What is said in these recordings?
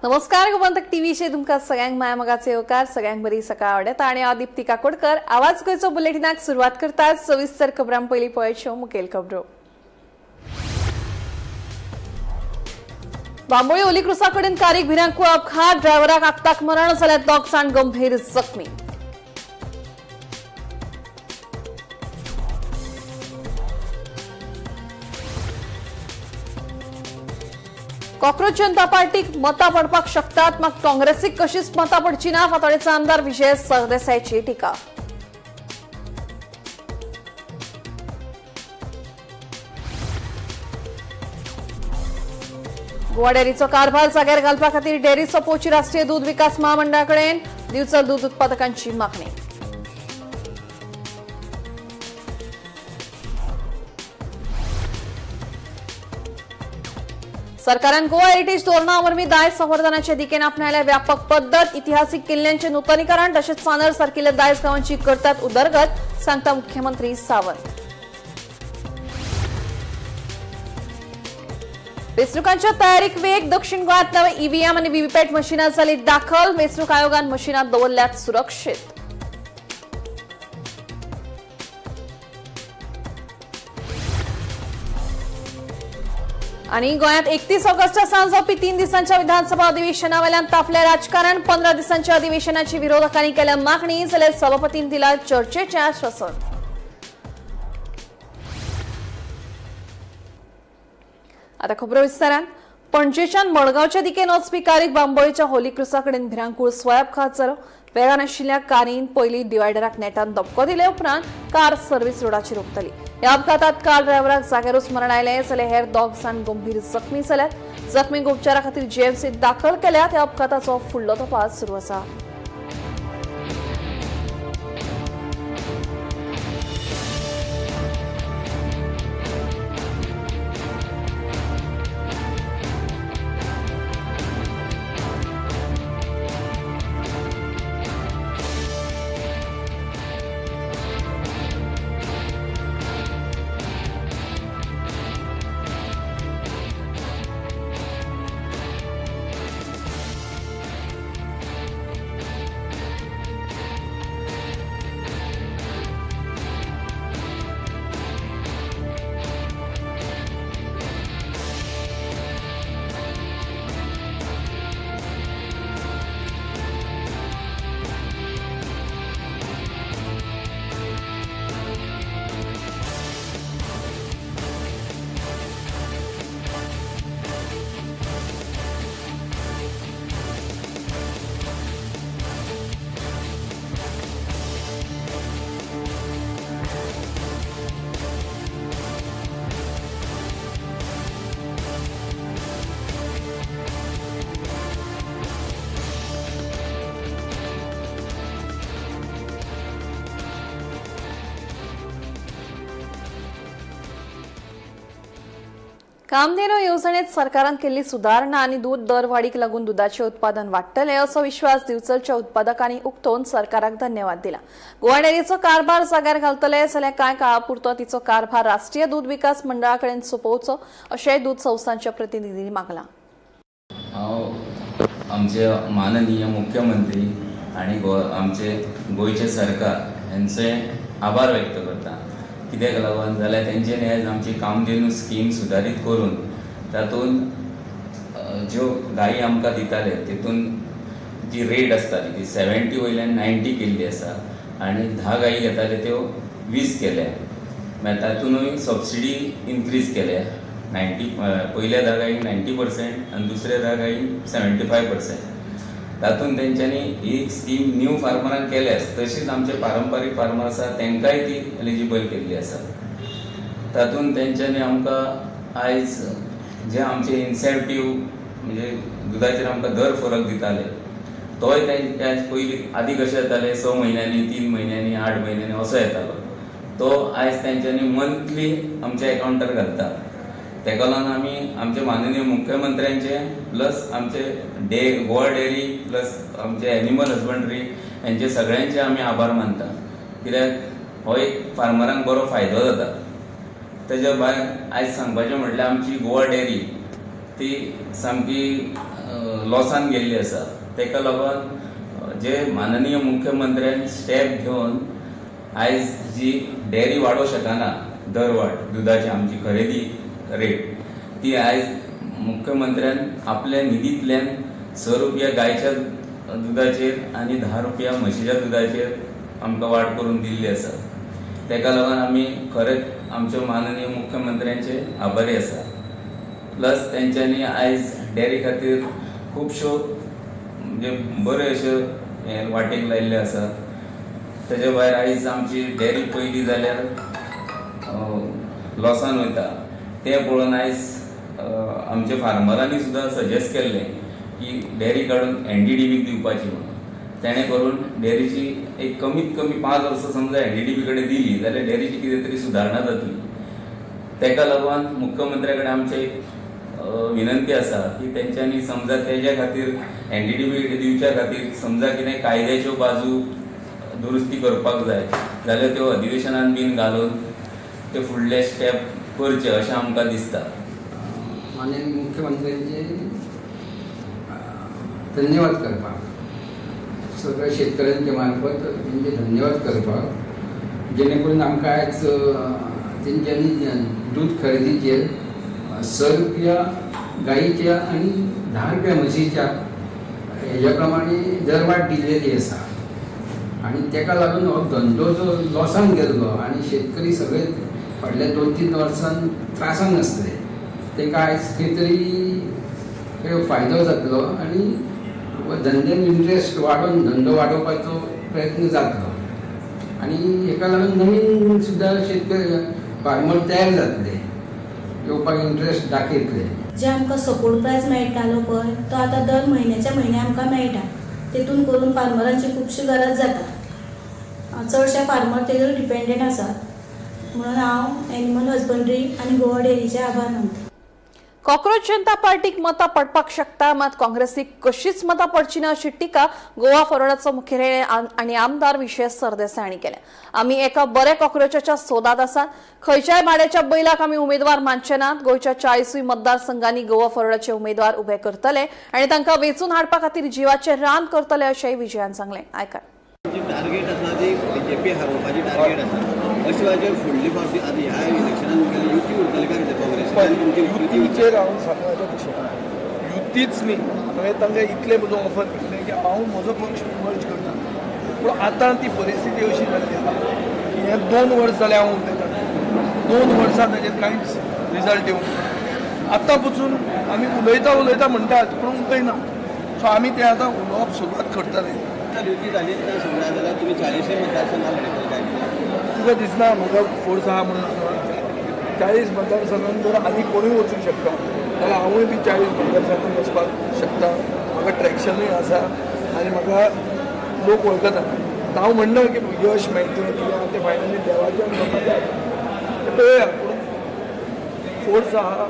नमस्कार, गोमंतक टीव्हीचे तुमकां सगळ्यांक माया मोगाचे येवकार. सगळ्यांक बरी सकाळ आवडटा आनी हांव दीप्ती काकोडकर आवाज गोंयचो बुलेटिनाक सुरवात करता. सविस्तर खबरां पयलीं पळयच्यो मुखेल खबरो. बांबोळी ओलीक्रुसा कडेन कारीक भिरांकूळ अपघात. ड्रायव्हराक आक्ताक मरण जाल्यार दोग जाण गंभीर जखमी. कॉक्रोच जनता पार्टीक मतां पडपाक शकतात, मात काँग्रेसीक कशीच मतां पडची ना. फातोडेचो आमदार विजय सरदेसायची टिका. गोवा डेअरीचो कारभार जाग्यार घालपा खातीर डेअरी सोंपोवची राष्ट्रीय दूद विकास महामंडळा कडेन दिवचल दूद उत्पादकांची मागणी. सरकारान गोवा हेरिटेज धोरणा वरवीं दायज संवर्धनाचे दिकेन आपणायल्या व्यापक पद्दत. इतिहासीक किल्ल्यांचे नुतनीकरण तशेंच चांदर सारकिल्ल्या दायज गांवांची करतात उदरगत, सांगता मुख्यमंत्री सावंत. वेंचणुकांच्या तयारीक वेग. दक्षिण गोंयांत नवे ईव्हीएम आनी व्हीव्हीपॅट मशिनां जाली दाखल. वेंचणूक आयोगान मशिनां दवरल्यात सुरक्षीत. आणि गोंयांत 31 ऑगस्टा सावन जावपी 3 दिसांच्या विधानसभा अधिवेशनावेल्यान तापले राजकारण. 15 दिसांच्या अधिवेशनाची विरोधकांनी केल्या मागणी, जाल्यार सभापतीन दिला चर्चेचें आश्वासन. आता खबरो विस्तारान. पणजेच्यान मडगांवच्या दिकेन वचपी कारीक बांबोळीच्या होलीक्रुसा कडेन भिरांकूळ स्वय अपघात जालो. वेगान आशिल्ल्या कारीन पयलीं डिवायडराक नेटान धपको दिले उपरांत कार सर्व्हिस रोडाचेर हुपतली. ह्या अपघातात कार ड्रायव्हराक जाग्यारूच मरण आयलें, जाल्यार हेर दोग जाण गंभीर जखमी जाल्यात. जखमींक उपचारा खातीर जीएमसीत दाखल केल्यात. ह्या अपघाताचो फुडलो तपास सुरू आसा. कामधेनू येवजणेत सरकारान केल्ली सुदारणा आनी दूद दरवाडीक लागून दुदाचें उत्पादन वाडटलें असो विश्वास दिवचलच्या उत्पादकांनी उक्तोवन सरकाराक धन्यवाद दिला. गोवा डेअरीचो कारभार जाग्यार घालतले, जाल्यार कांय काळापुरतो तिचो कारभार राष्ट्रीय दूद विकास मंडळा कडेन सोंपोवचो अशेंय दूद संस्थांच्या प्रतिनिधींनी मागलां. हांव आमचे माननीय मुख्यमंत्री आनी आमचे गोंयचे सरकार हेंचे आभार व्यक्त करता. कित्याक लागून जाल्यार तेंच्यांनी आयज आमची कामधेनू स्कीम सुदारीत करून तातूंत ज्यो गायी आमकां दिताले तितून जी रेट आसताली ती 70 वयल्यान 90 केल्ली आसा आनी 10 गायी घेताले त्यो 20 केल्या. मागीर तातूंतय सबसिडी इन्क्रीज केल्या. 90 पयल्या 10 गायींक 90% आनी दुसऱ्या 10 गायींक 75%. तातूंत तेंच्यांनी ही स्कीम न्यू फार्मरांक केल्याच, तशीच आमचे पारंपारीक फार्मर आसा तांकांय ती एलिजिबल केल्ली आसा. तातूंत तेंच्यांनी आमकां आयज जे आमचे इन्सेंटीव म्हणजे दुदाचेर आमकां दर फरक दिताले तोय तेंच्या आयज पयलीं आदीं कशें येताले 6 म्हयन्यांनी, 3 म्हयन्यांनी, 8 म्हयन्यांनी असो येतालो, तो आयज तेंच्यांनी मंथली आमच्या एकावंटार घालता. तेका लागून आमी आमचे माननीय मुख्यमंत्र्यांचे प्लस आमचे गोवा डेअरी प्लस आमचे एनिमल हजबंड्री हेंचे सगळ्यांचे आमी आभार मानता, कित्याक हो एक फार्मरांक बरो फायदो जाता. तेज्या भायर आयज सांगपाचें म्हटल्यार आमची गोवा डेअरी ती सामकी लॉसान गेल्ली आसा. ताका लागून जे माननीय मुख्यमंत्र्यान स्टेप घेवन आयज जी डेअरी वाडोवंक शकना दरवाड दुदाची, आमची खरेदी रेट, ती आयज मुख्यमंत्र्यान आपल्या निधींतल्यान 6 रुपया गायच्या दुदाचेर आनी 10 रुपया म्हशीच्या दुदाचेर आमकां वाड करून दिल्ली आसा. ताका लागून आमी खरेंच आमच्या माननीय मुख्यमंत्र्यांचे आभारी आसा. प्लस तेंच्यांनी आयज डेअरी खातीर खुबश्यो म्हणजे बऱ्यो अश्यो हे वाटेक लायिल्ल्यो आसा. तेज्या भायर आयज आमची डेअरी पयली जाल्यार लॉसान वयता तें पळोवन आयज आमच्या फार्मरांनी सुद्दां सजेस्ट केल्लें की डेअरी काडून एनडीडीबीक दिवपाची म्हणून. तेणें करून डेअरीची एक कमीत कमी 5 वर्सां समजा एनडीडीबी कडेन दिली जाल्यार डेअरीची कितें तरी सुदारणा जातली. ताका लागून मुख्यमंत्र्या कडेन आमची एक विनंती आसा की तेंच्यांनी समजा तेज्या खातीर एनडीडीबी दिवच्या खातीर समजा कितें कायद्याच्यो बाजू दुरुस्ती करपाक जाय जाल्यार त्यो अधिवेशनान बीन घालून ते फुडले स्टेप करचे अशें आमकां दिसता. माननीय मुख्यमंत्र्यांचे धन्यवाद करपाक, सगळ्या शेतकऱ्यांच्या मार्फत तेंचे धन्यवाद करपाक, जेणे करून आमकां आयज तेंच्यांनी दूद खरेदीचेर 6 रुपया गायीच्या आनी 10 रुपया म्हशीच्या हेज्या प्रमाणे दरवाड दिल्लेली आसा आनी तेका लागून हो धंदो जो लॉसान गेल्लो आनी शेतकरी सगळे फाटल्या 2-3 वर्सान त्रासान आसले, तेका आयज खंय तरी खंय फायदो जातलो आनी धंद्यान इंट्रस्ट वाडोवन धंदो वाडोवपाचो प्रयत्न जातलो आनी हेका लागून नवीन सुद्दां शेतकरी फार्मर तयार जातले, येवपाक इंट्रस्ट दाखयतले. जे आमकां सपोर्ट प्रायस मेळटालो पळय, तो आतां दर म्हयन्याच्या म्हयन्या आमकां मेळटा. तेतून करून फार्मरांची खुबशी गरज जाता. चडशे फार्मर तेजेर डिपेंडंट आसात, म्हणून हांव एनिमल हजबंड्री आनी गोवा डेअरीचे आभार मानता. कॉक्रोच जनता पार्टीक मतां पडपाक शकता, मात काँग्रेसीक कशीच मतां पडची ना अशी टिका गोवा फॉरवर्डाचो मुखेली आनी आमदार विजय सरदेसाय हांणी केल्या. आमी एका बऱ्या कॉक्रोचाच्या सोदात आसात. खंयच्याय भाड्याच्या बैलाक आमी उमेदवार मानचे नात. गोंयच्या 40ूय मतदारसंघांनी गोवा फॉरवर्डाचे उमेदवार उबे करतले आनी तांकां वेंचून हाडपा खातीर जिवाचें रान करतले अशेंय विजयान सांगलें. आयकात. जी टार्गेट आसा ती बीजेपी हारोवपाची टार्गेट आसा. अशें वेळाचेर फुडली फावटी आतां ह्या इलेक्शनान तुमगेली युती उरतली काय कितें काँग्रेस आनी तुमची युती? युतीचेर हांव सांगता तशें युतीच न्ही, हांवें तांकां इतलें म्हजो ऑफर केल्लें की हांव म्हजो पक्ष मर्ज करता, पूण आतां ती परिस्थिती अशी जाल्ली आहा की हें 2 वर्स जालें हांव उलयतां, 2 वर्सां ताजेर कांयच रिजल्ट येवंक ना. आतां पसून आमी उलयता उलयता म्हणटात, पूण उलयना. सो आमी तें आतां उलोवप सुरवात करतले. युती जालीच ना समजा जाल्यार तुमी 40य मतदारसंघात लडयतले काय कितें? तुका दिसना म्हाका फोर्स आहा म्हणून? 40 मतदारसंघात जर आनी कोणूय वचूंक शकता जाल्यार हांवूय बी 40 मतदारसंघात वचपाक शकता. म्हाका ट्रॅक्शनूय आसा आनी म्हाका लोक वळखतात. हांव म्हणना की यश मेळटलें कितें आहा तें फायनली देवाच्या आनी लोकांच्या हातान, तें पळोवया. पूण फोर्स आहा,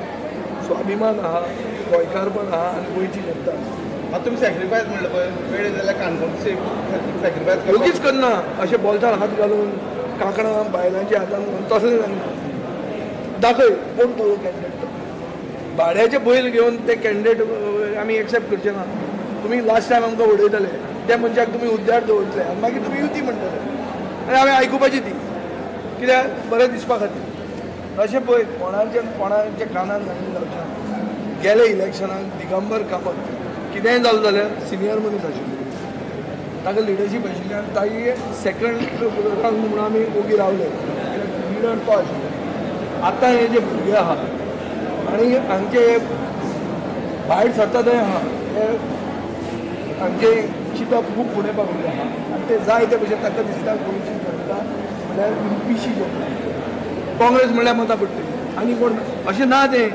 स्वाभिमान आहा, गोंयकारपण आहा आनी गोंयची जनता आसा. आतां तुमी सॅक्रिफायस म्हणलं पळय, वेळ जाल्यार काणकोण सॅक्रिफायस. ओगीच करना अशें बोल्सार हात घालून, कांकणां बायलांच्या हातान घालून तसलें जायना. दाखय कोण तुजो कॅन्डिडेट तो. भाड्याचे बैल घेवन ते कॅन्डिडेट आमी एक्सेप्ट करचे ना. तुमी लास्ट टायम आमकां उडयतले, त्या मनशाक तुमी हुद्द्यार दवरतले आनी मागीर तुमी युती म्हणटले आनी हांवें आयकुपाची ती कित्याक बरें दिसपा खातीर. तशें पळय कोणाच्या कोणाच्या कानान घालून जावचें ना. गेले इलेक्शनाक दिगंबर कामत कितेंय जालें जाल्यार सिनियर मनीस आशिल्लो, ताका लिडरशीप आशिल्ली आनी ताजी सेकंड रावंड म्हणून आमी ओगी रावले कित्याक लिडर तो आशिल्लो. आतां हे जे भुरगे आहा आनी हांचे भायर सरता थंय आहा, हे हांचे चिंतप खूब फुडें पाविल्लें आहा आनी ते जाय ते भशेन तांकां दिसता गोंयची जनता म्हणल्यार पिशी जनता, काँग्रेस म्हणल्यार मतां पडटली आनी कोण अशें ना. तें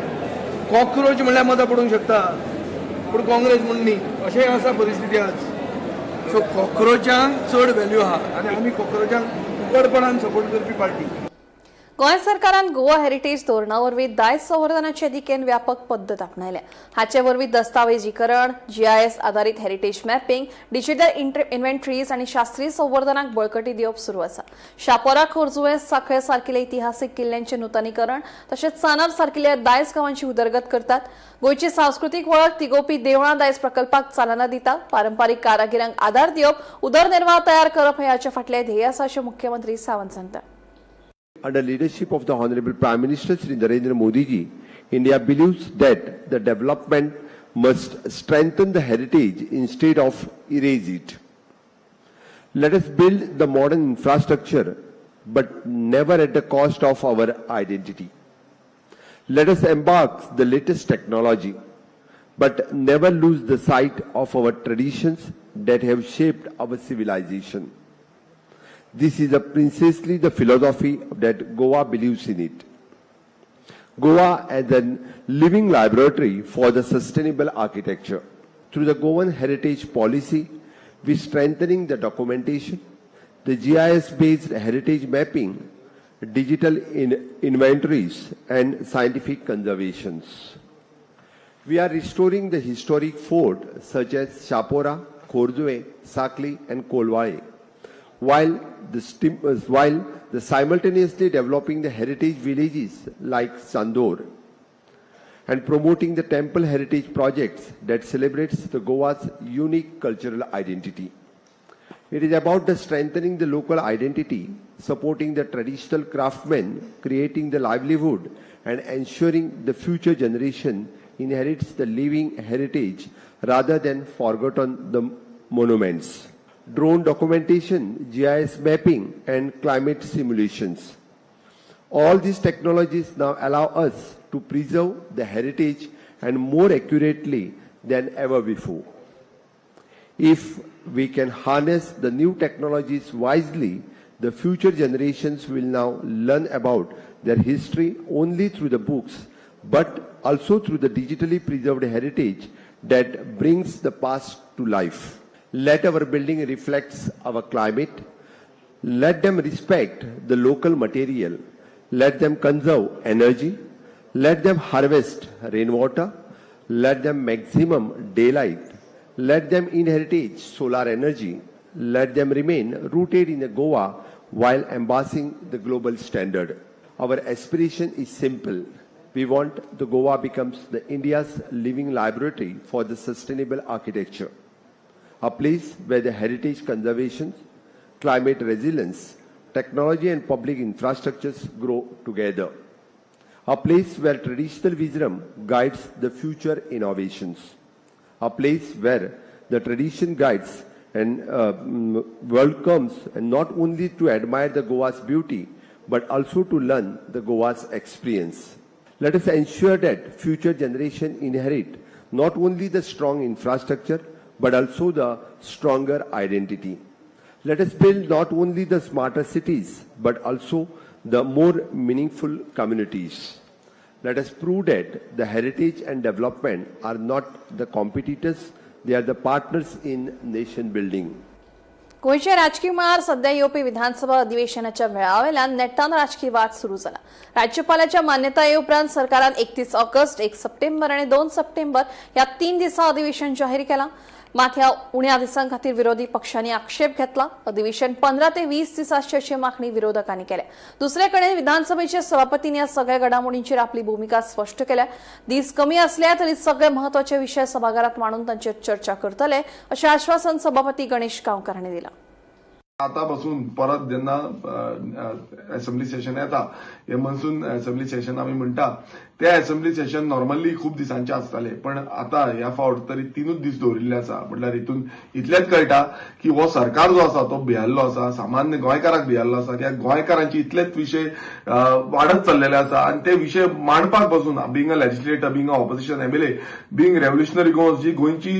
कॉक्रोच म्हणल्यार मतां पडूंक शकता, पूण काँग्रेस म्हूण न्ही, अशें आसा परिस्थिती आज. सो कॉक्रोचांक चड व्हॅल्यू आहा आनी आमी कॉक्रोचांक उगडपणान सपोर्ट करपी पार्टी. गोंय सरकारान गोवा हेरिटेज धोरणा वरवीं दायज संवर्धनाचे दिकेन व्यापक पद्दत आपणायल्या. हाचे वरवीं दस्तावेजीकरण, जीआयएस आदारीत हेरिटेज मॅपिंग, डिजिटल इन्व्हेंटरीज आनी शास्त्रीय संवर्धनाक बळकटी दिवप सुरू आसा. शापोरा, खोर्जुवें, सांखळे सारकिल्या इतिहासीक किल्ल्यांचें नुतनीकरण तशेंच चानर सारकिल्या दायज गांवांची उदरगत करतात. गोंयची सांस्कृतीक वळख तिगोवपी देवळां दायज प्रकल्पाक चालना दिता. पारंपारीक कारागिरांक आदार दिवप, उदरनिर्वाह तयार करप हे हाचे फाटलें ध्येय आसा, अशें मुख्यमंत्री सावंत सांगता. Under leadership of the Honorable Prime Minister Sri Narendra Modi ji, India believes that the development must strengthen the heritage instead of erase it. Let us build the modern infrastructure, but never at the cost of our identity. Let us embark the latest technology, but never lose the sight of our traditions that have shaped our civilization. This is a precisely the philosophy that Goa believes in it. Goa as a living laboratory for the sustainable architecture. Through the Goan Heritage Policy, we strengthening the documentation, the GIS-based heritage mapping, digital inventories, and scientific conservations. We are restoring the historic fort such as Chapora, Khorjuve, Sakli, and Colvale, while the simultaneously developing the heritage villages like Chandor and promoting the temple heritage projects that celebrates the Goa's unique cultural identity. It is about the strengthening the local identity, supporting the traditional craftsmen, creating the livelihood, and ensuring the future generation inherits the living heritage rather than forgotten the monuments. Drone documentation, GIS mapping, and climate simulations. All these technologies now allow us to preserve the heritage and more accurately than ever before. If we can harness the new technologies wisely, the future generations will now learn about their history only through the books, but also through the digitally preserved heritage that brings the past to life. Let our building reflects our climate. Let them respect the local material. Let them conserve energy. Let them harvest rainwater. Let them maximum daylight. Let them inherit solar energy. Let them remain rooted in the Goa while embracing the global standard. Our aspiration is simple. We want the Goa becomes the India's living laboratory for the sustainable architecture, a place where the heritage conservation, climate resilience, technology and public infrastructures grow together. A place where traditional wisdom guides the future innovations. A place where the tradition guides and world comes and not only to admire the Goa's beauty, but also to learn the Goa's experience. Let us ensure that future generation inherit not only the strong infrastructure, but also the stronger identity. Let us build not only the smarter cities, but also the more meaningful communities. Let us prove that the heritage and development are not the competitors, they are the partners in nation building. गोंयच्या राजकी मळार सध्या येवपी विधानसभा अधिवेशनाच्या वेळावेल्यान नेटान राजकी वाद सुरू जाला. राज्यपालाच्या मान्यताये उपरांत सरकारान 31 ऑगस्ट, 1 सप्टेंबर आनी 2 सप्टेंबर ह्या 3 दिसां अधिवेशन जाहीर केलां. मात ह्या उण्या दिसां खातीर विरोधी पक्षांनी आक्षेप घेतला. अधिवेशन 15 ते 20 दीस आसचे अशी मागणी विरोधकांनी केल्या. दुसरे कडेन विधानसभेचे सभापतींनी ह्या सगळ्या घडामोडींचेर आपली भुमिका स्पश्ट केल्या. दीस कमी असले तरी सगळे महत्वाचे विशय सभाघरात मांडून तांचेर चर्चा करतले, अशें आश्वासन सभापती गणेश गांवकार हांणी दिलां. आता पासून परत जेन्ना असेंब्ली सेशन येता, हे मनसून असेंब्ली सेशन आमी म्हणटा, ते असेंब्ली सेशन नॉर्मली खूब दिसांचे आसताले, पण आता ह्या फावट तरी 3च दीस दवरिल्ले आसा. म्हटल्यार हितून इतलेंच कळटा की हो सरकार जो आसा तो भियाल्लो आसा, सामान्य गोंयकाराक भियाल्लो आसा. कित्याक गोंयकारांचे इतलेच विशय वाडत चल्लेले आसा आनी ते विशय मांडपाक पासून, being a legislator, being a opposition MLA, being Revolutionary Goans जी गोंयची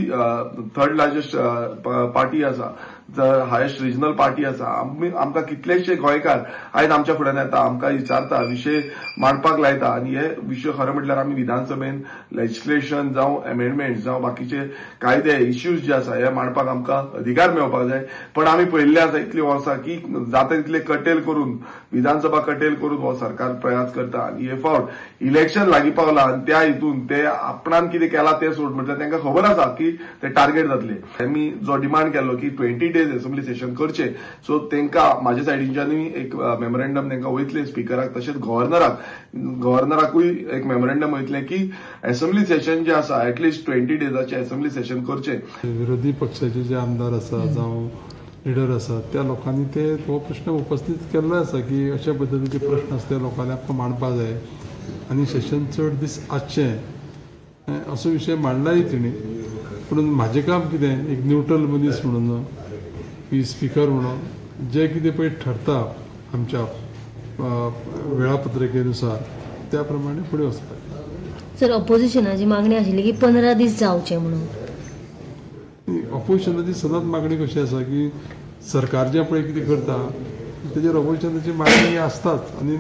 थर्ड लार्जस्ट पार्टी आसा, हायेस्ट रिजनल पार्टी. पार्टी आसा. आमी आमकां कितलेशे गोंयकार आयज आमच्या फुड्यान येता, आमकां विचारता, विशय मांडपाक लायता आनी हे विशय खरें म्हटल्यार आमी विधानसभेन लेजिस्लेशन जावं एमेंडमेंट जावं बाकीचे कायदे इश्यूज जे आसा हे मांडपाक आमकां अधिकार मेळपाक जाय. पण आमी पळयल्ले आसा इतलीं वर्सां की जाता तितले कटेल करून, विधानसभा कटेल करून हो सरकार प्रयास करता आनी हे फावट इलेक्शन लागीं पावला आनी त्या हितून ते आपणान कितें केलां तें सोड, म्हटल्यार तांकां खबर आसा की ते टार्गेट जातले. आमी जो डिमांड केल्लो की 20 डेज असेंब्ली सेशन करचे, सो तांकां म्हाज्या सायडीच्यानूय एक मेमोरेंडम तांकां वयतले स्पिकराक, तशेंच गव्हर्नराक, गव्हर्नराकूय एक मेमोरेंडम वयतलें की असेंब्ली सेशन जे आसा एटलिस्ट 20 डेजाचे असेंब्ली सेशन करचे. विरोधी पक्षाचे जे आमदार आसा जावं लिडर आसा, त्या लोकांनी ते हो प्रश्न उपस्थीत केल्लो आसा की अशा पद्दतीचे प्रश्न आसा, त्या लोकांनी आमकां मांडपा जाय आनी सेशन चड दीस आसचें असो विशय मांडलाय तिणी. पूण म्हाजें काम कितें, एक न्यूट्रल मनीस म्हणून की स्पिकर म्हणून जें कितें पळय ठरता आमच्या वेळापत्रकेनुसार, त्या प्रमाणे फुडें वचपाचें. सर, ऑपोजिशनाची मागणी आशिल्ली की 15 दीस जावचे म्हणून. ऑपोजिशनाची सदांच मागणी कशी आसा की सरकार जें पळय कितें करता तेजेर ऑपोजिशनाची मागणी आसताच आनी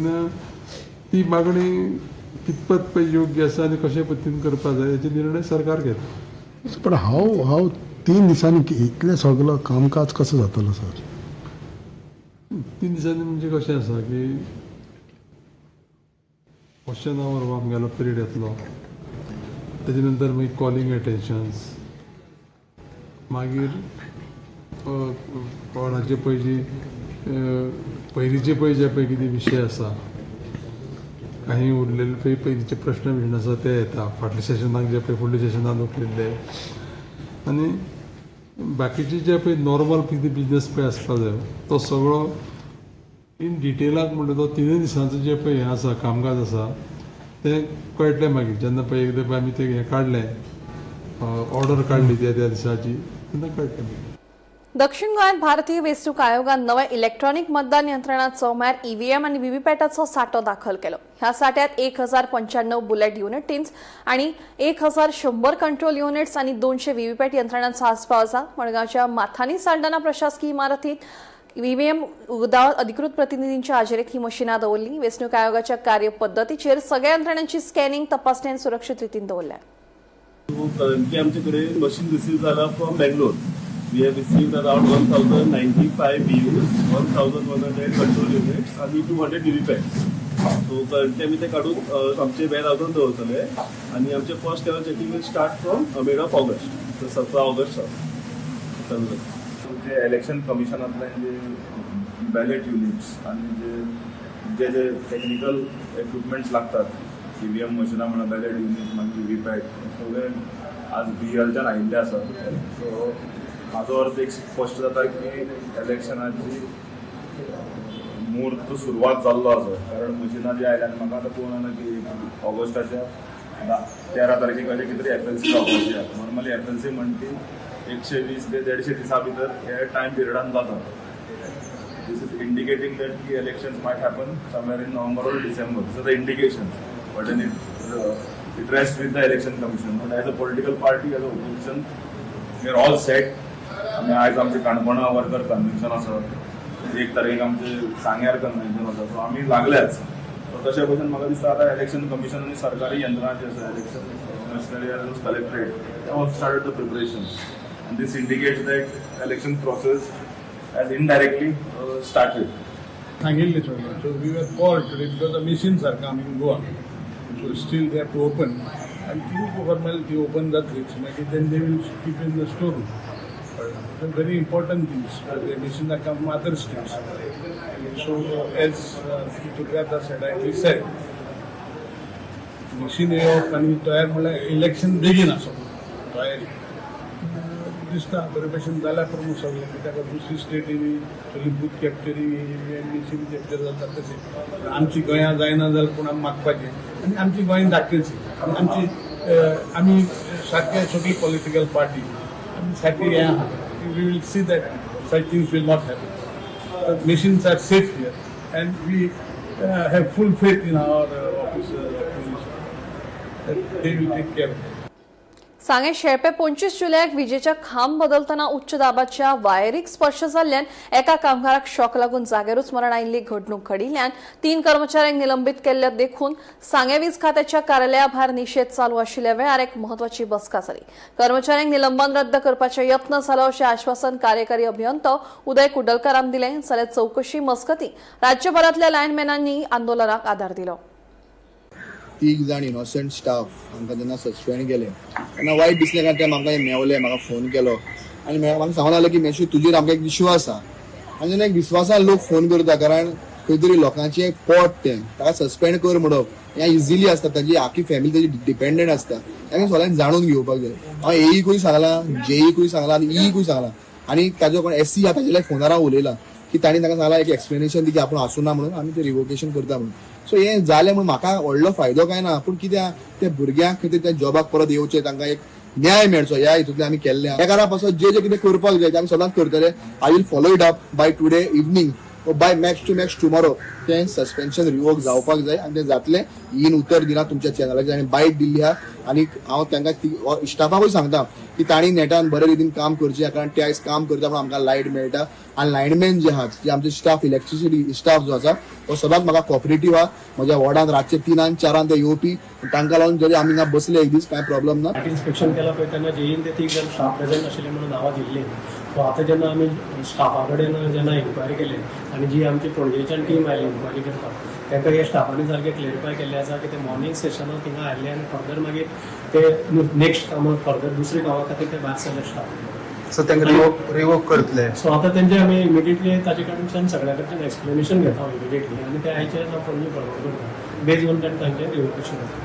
ती मागणी कितपत पळय योग्य आसा आनी कशे पद्दतीन करपाक जाय हेचे निर्णय सरकार घेता. पण हांव हांव 3 दिसांनी इतलें सगलो कामकाज कसो जातलो सर? 3 दिसांनी म्हणजे कशें आसा की क्वेश्चन our हो आमगेलो पिरियड येतलो, तेजे नंतर मागीर कॉलिंग अटेन्शन्स, मागीर कोणाचे पळय जी पयलींचे पळय जे पळय कितें विशय आसा, काही उरलेले पळय पयलींचे प्रश्न बिश्न आसा ते येता, फाटल्या सेशनाक जे पळय फुडल्या सेशनाक उखलिल्ले आनी बाकीचे जे पळय नॉर्मल कितें बिजनस पळय आसपा जाय तो सगळो इन डिटेलाक म्हणटा तो तिनूय दिसांचो जे पळय हें आसा, कामकाज आसा, तें कळटलें मागीर जेन्ना पळय एकदां पळय आमी तें हें काडलें, ऑर्डर काडली त्या त्या दिसाची, तेन्ना कळटलें मागीर. दक्षिण गोंयांत भारतीय वेंचणूक आयोगान नव्या इलेक्ट्रॉनिक मतदान यंत्रणाचो म्हळ्यार ईव्हीएम आनी व्हीव्हीपॅटाचो साठो दाखल केलो. ह्या साठ्यात 1095 बुलेट युनिट्स आणि 1100 कंट्रोल युनिट्स आणि 200 व्हीव्हीपॅट यंत्रणांचा आस्पाव आसा. मडगांवच्या माथानी साल्डाना प्रशासकीय इमारतीत ईव्हीएम उगदाव अधिकृत प्रतिनिधींच्या हाजेरीत ही मशिनां दवरली. वेंचणूक आयोगाच्या कार्यपद्दतीचेर सगळ्या यंत्रणांची स्कॅनिंग, तपासणी आनी सुरक्षीत रितीन दवरल्या. करंटली आमचे कडेन मशीन रिसीव जाला from Bangalore. We have received around 1095 BUs, 1100 control units आनी 200 व्हीव्हीपॅट्स. सो करंटली आमी ते काडून आमचे वेअर हावसान दवरतले आनी आमचे first level checking will start from mid of August. So 17 August चालू जाता. जे इलेक्शन कमिशनांतल्यान जे बॅलेट युनिट्स आनी जे जे जे टेक्निकल इक्विपमेंट्स लागतात, ईव्हीएम मशिनां म्हणा, बॅलेट युनिट, मागीर व्हीव्हीपॅट, सगळे आज बीईएलच्यान आयिल्ले आसा. सो हाजो अर्थ एक स्पश्ट जाता की इलेक्शनाची मुहूर्त सुरवात जाल्लो आसा, कारण मशिनां जी आयल्या आनी म्हाका आतां पळोवंक जायना की ऑगस्टाच्या 13 तारखेक अशें कितें तरी एफएलसी जावपाची आसा. नॉर्मली एफएलसी म्हणटी 120 ते 150 दिसां भितर हे टायम पिरियडान जाता. This is indicating that the elections might happen somewhere in November or December. These are the indications. But then it rests with the Election Commission. But as a political party, as a opposition, we are all set. आमी आयज आमचे काणकोणा worker convention आसा, 1 तारखेक आमचे सांग्यार convention आसा, so आमी लागल्याच. सो तशे भशेन म्हाका दिसता आतां इलेक्शन कमिशन आनी सरकारी यंत्रणा जी आसा, election machinery as collectorate, they also started the preparations and this indicates that election process has indirectly started. सांगिल्लें सगळें. So we were called today because the machines are coming Goa, so still they have to open आनी ती formality open जातलीच मागीर then they will keep in the store room. Very important things, the machines are come from other states. So as Durgadas had rightly said, machine येवप आनी तयार म्हणल्यार election बेगीन आसप तयारी दिसता बरे भशेन जाल्या प्रमाण सगळें, कित्याक दुसरी स्टेटींनी सगळी बूथ कॅप्चरींग, मशीन कॅप्चर जाता तशें आमची गोंया जायना जाल्यार कोण आमी मागपाचें आनी आमची गोंय धाकटेची आनी आमची आमी सारके सगळी पॉलिटिकल पार्टी आमी सारकी हें आहा. We will see that such things will not happen. Machines are safe here and we have full faith in our officers, police, that they will take care of it. सांगें शेळपे 25 जुलयाक विजेच्या खांब बदलतना उच्च दाबाच्या वायरीक स्पर्श जाल्ल्यान एका कामगाराक शॉक लागून जाग्यारूच मरण आयिल्ली घडणूक घडिल्ल्यान 3 कर्मचाऱ्यांक निलंबीत केल्ल्या देखून सांगें वीज खात्याच्या कार्यालया भायर निशेध चालू आशिल्ल्या वेळार एक म्हत्वाची बसका जाली. कर्मचाऱ्यांक निलंबन रद्द करपाचे यत्न जालो अशें आश्वासन कार्यकारी अभियंतो उदय कुडलकारान दिलें. जाल्यार चवकशी मजगतीं राज्यभरांतल्या लायनमॅनांनी आंदोलनाक आदार दिलो. 3 जाण इनोसंट स्टाफ आमकां जेन्ना सस्पेंड केले तेन्ना वायट दिसलें, कारण ते म्हाका मेवले, म्हाका फोन केलो आनी म्हाका सांगूंक लागले की मेशू तुजेर आमकां एक विश्वास आहा. आनी जेन्ना एक विश्वासान लोक फोन करता, कारण खंय तरी लोकांचें पोट तें, ताका सस्पेंड कर म्हणप हें इजिली आसता, ताजी आखी फॅमिली ताजी डिपेंडंट आसता. तें सगळ्यांक जाणून घेवपाक जाय. हांव एईकूय सांगलां, जेईकूय सांगलां आनी ईकूय सांगलां, आनी ताजो कोण एससी आहा ताजे फोनार हांव उलयलां की तांणी ताका सांगलां एक एक्सप्लेनेशन दी की आपूण आसूना म्हणून आमी तें रिवोकेशन करता म्हणून. सो हें जालें म्हणून म्हाका व्हडलो फायदो कांय ना, पूण कित्याक त्या भुरग्यांक खंय तरी त्या जॉबाक परत येवचें, तांकां एक न्याय मेळचो ह्या हितूंतल्यान आमी केल्लें. ह्या कारणा पासत जे जे कितें करपाक जाय तें आमी सदांच करतले. I will follow it up by today evening or by max to max tomorrow. तें सस्पेन्शन रिवोक जावपाक जाय आनी तें जातलें. ईन उतर दिलां तुमच्या चॅनलाचेर आनी बायट दिल्ली आहा. आनी हांव तांकां स्टाफाकूय सांगता की तांणी नेटान बरे रितीन काम करचें, कारण ते आयज काम करता म्हणून आमकां लायट मेळटा. आनी लायनमॅन जे आहात, जे आमचे स्टाफ, इलेक्ट्रिसिटी स्टाफ जो आसा तो सदांच म्हाका कॉपरेटीव आहा. म्हज्या वॉर्डान रातचे 3 4 ते येवपी, तांकां लागून जरी आमी हिंगा बसले एक दीस कांय प्रॉब्लम ना. इन्स्पेक्शन केलां पळय तेन्ना जेईन ते 3 जाण स्टाफ प्रेझेंट आशिल्ले म्हणून नांवां दिल्लीं. सो आतां जेन्ना आमी स्टाफा कडेन जेन्ना इन्क्वायरी केली आनी जी आमची पणजेच्यान टीम आयली इन्क्वायरी करपाक, तांकां हे स्टाफांनी सारकें क्लेरिफाय केल्लें आसा की ते मॉर्निंग सेशनाक थिंगा आयिल्ले आनी फर्दर मागीर ते नेक्स्ट कामां फर्दर दुसरे कामां खातीर ते भायर सरले स्टाफ. सो तांकां रिवोक करतले. सो आतां तेंचे आमी इमिडिएटली ताजे कडच्यान सगळ्या कडच्यान एक्सप्लेनेशन घेता इमिडिएटली आनी ते आयचे हांव पणजे फॉरवर्ड करता. बेज ऑन that तांचें रिवोकेशन जाता.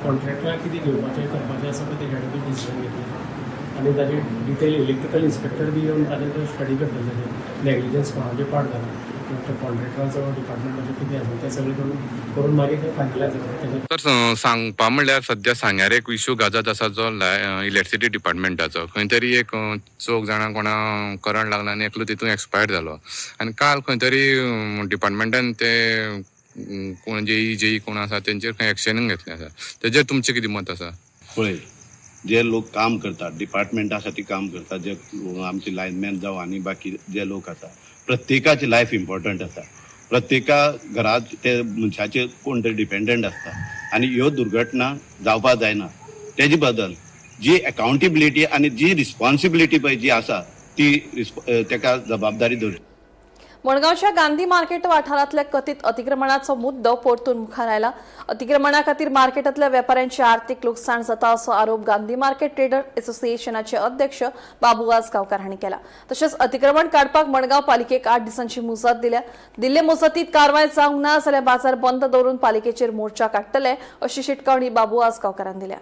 कॉन्ट्रॅक्टराक कितें घेवपाचें करपाचें आसा पळय तेज्या बी डिसिजन घेतलें आनी ताजे डिटेल इलेक्ट्रिकल इन्स्पेक्टर बी येवन ताजेर स्टडी करतले. ताजेर नेग्लिजन्स कोणाचे पार्ट जाला, कॉन्ट्रॅक्टराचो डिपार्टमेंटाचें कितें आसा तें सगळें करून मागीर तें फायनलायज जाता. तर सांगपा म्हणल्यार सद्या सांग्यार एक इशू गाजत आसा जो इलेक्ट्रिसिटी डिपार्टमेंटाचो. खंय तरी एक 4 जाणां कोणा करंट लागला आनी एकलो तितून एक्सपायर्ड जालो. आनी काल खंय तरी डिपार्टमेंटान ते कोण जेई जेई कोण आसा तेंचेर खंय एक्शनूय घेतलें आसा. तेजेर तुमचें कितें मत आसा? पळय, जे लोक काम करतात डिपार्टमेंटा खातीर काम करतात, जे आमचे लायनमॅन जावं आनी बाकी जे लोक आसा, प्रत्येकाची लायफ इम्पॉर्टंट आसा. प्रत्येका घरात ते मनशाचेर कोण तरी डिपेंडंट आसता आनी ह्यो दुर्घटना जावपाक जायना. तेजे बद्दल जी अकाउंटेबिलिटी आनी जी रिस्पॉन्सिबिलिटी पळय जी आसा ती तेका जबाबदारी धरची. मडगांवच्या गांधी मार्केट वाठारांतल्या कथीत अतिक्रमणाचो मुद्दो परतून मुखार आयला. अतिक्रमणा खातीर मार्केटांतल्या वेपाऱ्यांचे आर्थिक लुकसाण जाता असो आरोप गांधी मार्केट ट्रेडर असोसिएशनाचे अध्यक्ष बाबू आजगांवकार हांणी केला. तशेंच अतिक्रमण काडपाक मडगांव पालिकेक 8 दिसांची मुजत दिल्या. दिल्ले मुजतीत कारवाय जावंक ना जाल्यार बाजार बंद दवरून पालिकेचेर मोर्चा काडटले अशी शिटकावणी बाबू आजगांवकारान दिल्या.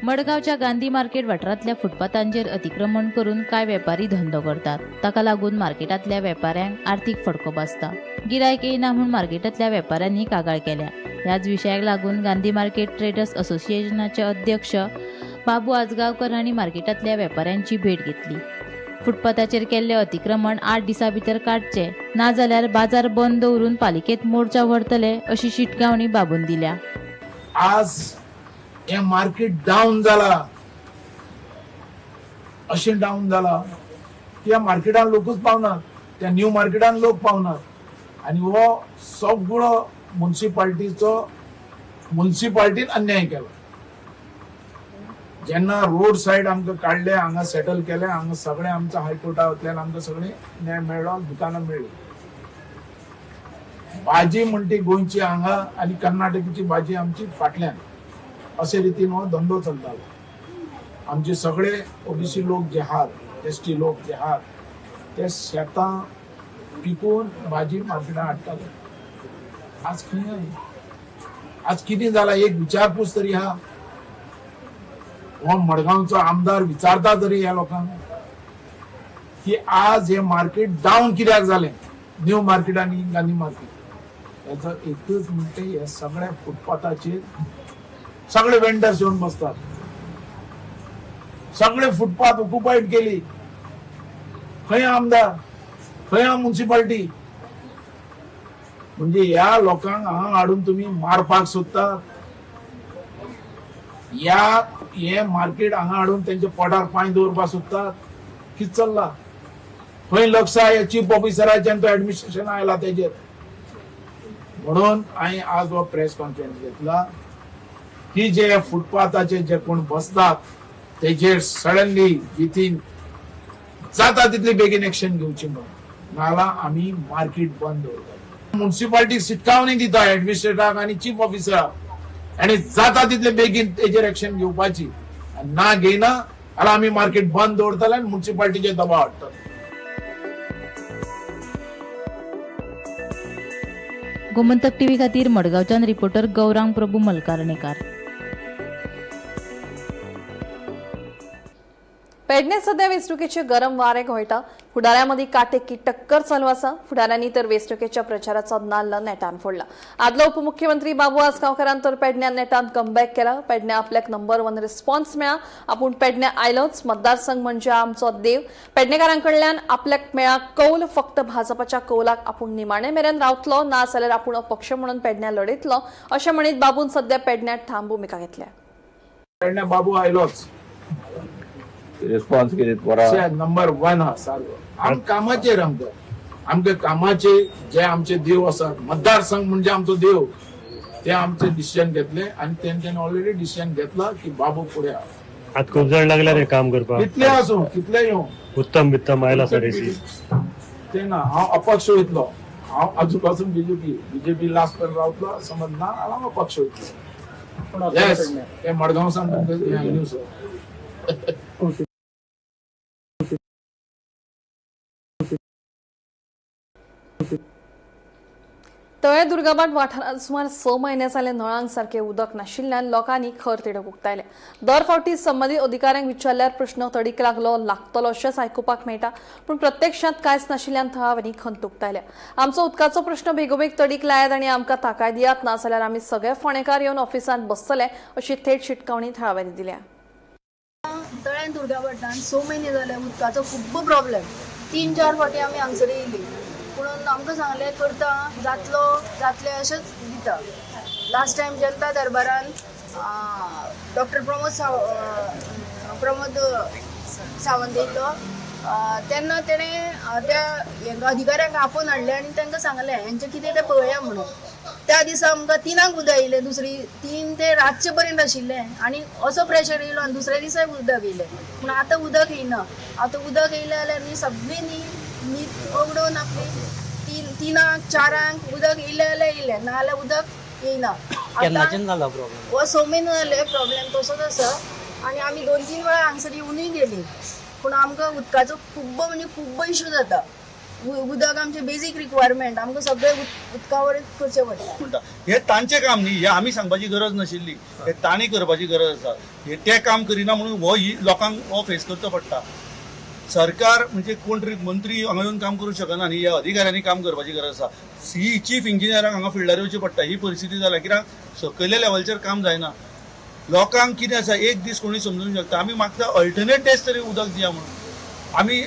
मडगांवच्या गांधी मार्केट वाठारांतल्या फुटपाथांचेर अतिक्रमण करून कांय वेपारी धंदो करतात. ताका लागून मार्केटांतल्या वेपाऱ्यांक आर्थिक फटको बसता. गिरायक येना म्हूण मार्केटांतल्या वेपाऱ्यांनी कागाळ केल्या. ह्याच विशयाक लागून गांधी मार्केट ट्रेडर्स असोसिएशनाचे अध्यक्ष बाबू आजगांवकर हांणी मार्केटांतल्या वेपाऱ्यांची भेट घेतली. फुटपाथाचेर केल्ले अतिक्रमण 8 दिसां भितर काडचे, नाजाल्यार बाजार बंद दवरून पालिकेत मोर्चा व्हरतले अशी शिटकावणी बाबून दिल्या. आज हे मार्केट डावन जाला, अशें डावन जाला की ह्या मार्केटान लोकूच पावनात, त्या न्यू मार्केटान लोक पावनात आनी हो सगळो मुन्सिपाल्टीन अन्याय केला. जेन्ना रोड सायड आमकां काडले, हांगा सेटल केले, हांगा सगळें आमकां हायकोर्टांतल्यान आमकां सगळें न्याय मेळ्ळो, दुकानां मेळ्ळी. भाजी म्हणटी गोंयची हांगा आनी कर्नाटकीची भाजी आमची फाटल्यान, अशे रितीन हो धंदो चलतालो. आमचे सगळे ओबीसी लोक जे आहात, एस टी लोक जे आहात, ते शेतां पिकून भाजी मार्केटात हाडटाले. आज खंय आज कितें जाला एक विचारपूस तरी आहा? हो मडगांवचो आमदार विचारता तरी ह्या लोकांक की आज हे मार्केट डावन कित्याक जालें, न्यू मार्केट आनी गांधी मार्केट? हेचो एकच म्हणटे, हे सगळ्या फुटपाथाचेर सगळे वेंडर्स येवन बसतात, सगळे फुटपाथ ऑक्युपायड केली. खंय आमदार, खंय मुन्सिपाल्टी? म्हणजे ह्या लोकांक हांगा हाडून तुमी मारपाक सोदतात. ह्या हे मार्केट हांगा हाडून तेंच्या पोटार पांय दवरपाक सोदतात. कितें चल्ला खंय लक्ष आहा चीफ ऑफिसराचें आनी तो एडमिनिस्ट्रेशन आयला तेजेर. म्हणून हांवें आज हो प्रेस कॉन्फरन्स घेतला की जे फुटपाथाचेर जे कोण बसतात तेजेर सडनली विथीन जाता तितली बेगीन एक्शन घेवची म्हणून, नाजाल्यार आमी मार्केट बंद दवरतले. मुन्सिपालिटी शिटकावणी दिता एडमिनिस्ट्रेटराक आनी चीफ ऑफिसराक आनी जाता तितले बेगीन तेजेर एक्शन घेवपाची, ना घेयना जाल्यार आमी मार्केट बंद दवरतले आनी मुन्सिपालिटीचेर दबाव हाडटले. गोमंतक टीव्ही खातीर मडगांवच्यान रिपोर्टर गौरांग प्रभू मलकारणेकार. पेडणे सध्या वेंचणुकेचे गरम वारे घोळटा. फुडाऱ्यांमदीं काटेकी टक्कर चालू आसा. फुडाऱ्यांनी तर वेंचणुकेच्या प्रचाराचो नाल्ल नेटान फोडला. आदलो उपमुख्यमंत्री बाबू आजगांवकारान तर पेडण्यां नेटान कमबॅक केला. पेडण्यां आपल्याक नंबर 1 रिस्पॉन्स मेळ्ळा. आपूण पेडण्यां आयलोच. मतदारसंघ म्हणजे आमचो देव. पेडणेकारां कडल्यान आपल्याक मेळ्ळा कौल. फक्त भाजपाच्या कौलाक आपूण निमाणे मेरेन रावतलो, ना जाल्यार आपूण अपक्ष म्हणून पेडण्यां लढयतलो अशें म्हणीत बाबून सध्या पेडण्यां ठाम भुमिका घेतल्या. पेडण्यां बाबू आयलोच, रिस्पॉन्स कितें बरो नंबर 1 हा सारको. आम कामाचेर, आमकां आमच्या कामाचे जे आमचे देव आसात, मतदारसंघ म्हणजे आमचो देव, ते आमचे डिसिजन घेतले आनी तेंच्यांनी ऑलरेडी डिसिजन घेतला की बाबू फुडें आसा. आतां खूब जाण लागले रे काम करपाक, कितले आसूं कितले येवं, उत्तम बित्तम आयला सर ते ना हांव अपक्ष वयतलो. हांव आजून पासून बीजेपी लास्ट पर्यंत रावतलो समज ना हांव अपक्ष वयतलो. येस, ते मडगांव सावन तुमकां न्यूज. तळे दुर्गाबाट वाठारांत सुमार 6 म्हयने जाले नळांक सारकें उदक नाशिल्ल्यान लोकांनी खर तिडक उक्तायल्या. दर फावटी संबंदीत अधिकाऱ्यांक विचारल्यार प्रश्न तडीक लागलो लागतलो अशेंच आयकुपाक मेळटा, पूण प्रत्यक्षांत कांयच नाशिल्ल्यान थळाव्यांनी खंत उक्तायल्या. आमचो उदकाचो प्रश्न बेगोबेग तडीक लायात आनी आमकां थाकाय दियात, ना जाल्यार आमी सगळे फोंडेकार येवन ऑफिसांत बसतले अशी थेट शिटकावणी थळाव्यांनी दिल्या. तळ्यान दुर्गाभटान 6 म्हयने जाले उदकाचो खूब्ब प्रॉब्लेम. 3-4 फावटी आमी हांगसर येयली, पूण आमकां सांगलें करता जातलो जातलें अशेंच दिता. लास्ट टायम जनता दरबारान डॉक्टर प्रमोद सावंत येयल्लो तेन्ना तेणें त्या अधिकाऱ्यांक आपोवन हाडलें आनी तांकां सांगलें हेंचें कितें तें पळया म्हणून. त्या दिसा आमकां 3 उदक येयलें, दुसरी 3 ते रातचे पर्यंत आशिल्लें आनी असो प्रेशर येयलो आनी दुसऱ्या दिसाय उदक येयलें. पूण आतां उदक येयना. आतां उदक येयलें जाल्यार न्ही सगळीं न्ही न्हीद उगडून आपली 3-4 उदक येयलें जाल्यार येयलें, ना जाल्यार उदक येयना. केन्नाच्यान जाला प्रॉब्लेम? हो 6 म्हयने जाले प्रॉब्लेम तसोच आसा आनी आमी 2-3 वेळा हांगसर येवनूय गेली, पूण आमकां उदकाचो खूब्ब म्हणजे खूब्ब इशू जाता. उदक आमचें बेजीक रिक्वायरमेंट, आमकां सगळें उदका वयरच करचें पडटा. म्हणटा हें तांचें काम न्ही, हें आमी सांगपाची गरज नाशिल्ली, हें तांणी करपाची गरज आसा. हे तें काम करिना म्हणून हो ही लोकांक हो फेस करचो पडटा. सरकार म्हणजे कोण तरी मंत्री हांगा येवन काम करूंक शकना न्ही, ह्या अधिकाऱ्यांनी काम करपाची गरज आसा. ही चीफ इंजिनियरांक हांगा फिल्डार येवचें पडटा. ही परिस्थिती जाल्या कित्याक सकयल्या लेवलचेर काम जायना. लोकांक कितें आसा एक दीस कोणूय समजूंक शकता. आमी मागता अल्टरनेट डेज तरी उदक दिया म्हणून. आमी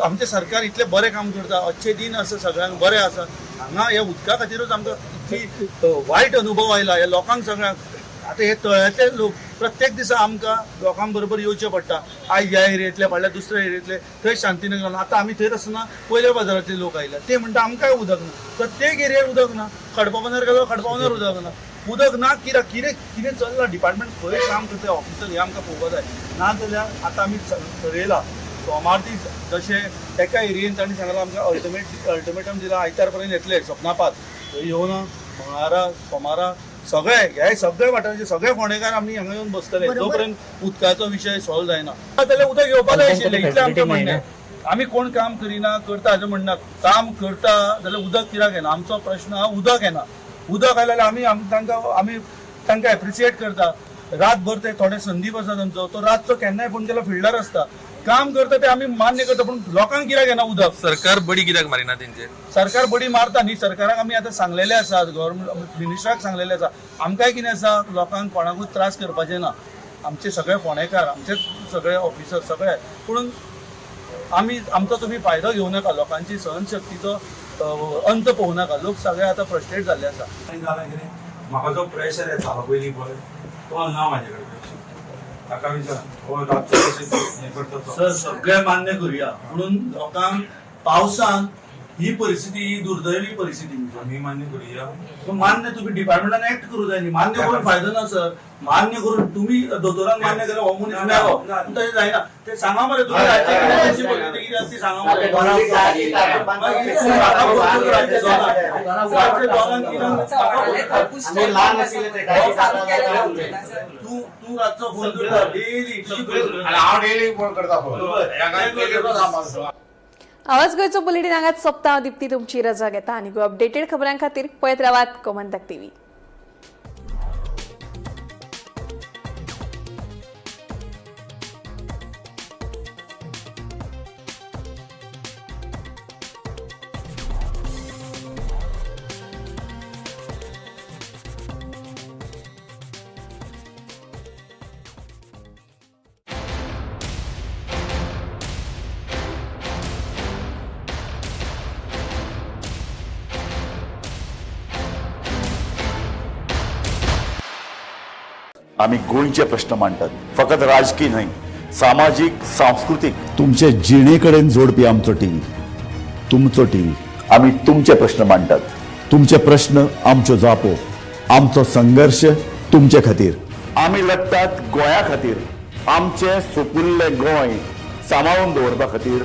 आमचें सरकार इतलें बरें काम करता, अच्छे दिन आसा, सगळ्यांक बरें आसा. हांगा ह्या उदका खातीरूच आमकां इतली वायट अनुभव आयला ह्या लोकांक सगळ्यांक. आतां हे तळ्यांतले लोक प्रत्येक दिसा आमकां लोकां बरोबर येवचें पडटा. आयज ह्या एरियेंतले, फाल्यां दुसऱ्या एरियेंतले, थंय शांतीनगर. आतां आमी थंयच आसतना पयल्या बाजारांतले लोक आयल्या, ते म्हणटा आमकांय उदक ना. प्रत्येक एरियेर उदक ना. खडपाबंदर गेलो, खडपाबंदर उदक ना. उदक ना कित्याक कितें कितें चल्लां, डिपार्टमेंट खंय काम करता ऑफिसर, हें आमकां पळोवपाक जाय. ना जाल्यार आतां आमी ठरयलां सोमार दीस जशें एका एरियेन तांणी सांगलां आमकां अल्टिमेटम दिला आयतार पर्यंत येतले सपनापात, थंय येवना मंगळारा सोमारा सगळे हे सगळे वाठाराचे सगळे फोंडेकार आमी हांगा येवन बसतले जोपर्यंत उदकाचो विशय सॉल्व जायना. जाल्यार उदक येवपा जाय आशिल्लें, इतलें आमचें म्हणणें. आमी कोण काम करिना करता अशें म्हणना, काम करता जाल्यार उदक कित्याक येना आमचो प्रश्न आहा. उदक येना, उदक आयलें जाल्यार आमी तांकां एप्रिसिएट करता. रातभर ते थोडे संदीप आसा तांचो, तो रातचो केन्नाय फोन केला फिल्डार आसता, काम करता, ते आमी मान्य करता. पूण लोकांक कित्याक येना उदक? सरकार बडी कित्याक मारिना तेंचेर? सरकार बडी मारता न्ही. सरकाराक आमी आतां सांगलेलें आसा, गव्हर्मेंट मिनिस्टराक सांगलेलें आसा. आमकांय कितें आसा, लोकांक कोणाकूच त्रास करपाचें ना. आमचे सगळे फोंडेकार, आमचे सगळे ऑफिसर सगळे, पूण आमी आमचो तुमी फायदो घेवं नाका, लोकांची सहनशक्तीचो अंत पळोवं नाका. लोक सगळे आतां फ्रस्ट्रेट जाल्ले आसा. जालें कितें, म्हाका जो प्रेशर येतालो पयलीं पळय तो ना म्हाजे कडेन. ताका विचार हो रातचो कशें हें करता तो. सर, सगळें मान्य करूया, म्हणून लोकांक पावसान ही परिस्थिती, ही दुर्दैवी परिस्थिती. आमी मान्य करूया. मान्य तुम्ही डिपार्टमेंटान ऍक्ट करूं जाय न्ही. मान्य करून फायदो ना सर. मान्य करून तुम्ही दोतोरान मान्य केलं हो मनीस मेलो, पूण तशें जायना. ते सांगा मरे, तुम्ही राज्याची परिस्थिती कितें आसा ती सांगा मरे. राज्य दोनांक तूं तूं रातचो फोन करता डेली. हांव डेली फोन करता फोन. आवाज गोंयचो बुलेटीन हांगाच सोंपता. हांव दीप्ती तुमची रजा घेता आनी अपडेटेड खबरां खातीर पळयत रावात गोमंतक टीव्ही. आम्ही गोंयचे प्रश्न मांडटात, फकत राजकी न्हय, सामाजीक, सांस्कृतीक, तुमचे जिणे कडेन जोडपी आमचो टीव्ही, तुमचो टीव्ही. आमी तुमचे प्रश्न मांडटात, तुमचे प्रश्न आमच्यो जापो, आमचो संघर्श तुमचे खातीर. आमी लडटात गोंया खातीर, आमचें सुपुल्लें गोंय सांबाळून दवरपा खातीर.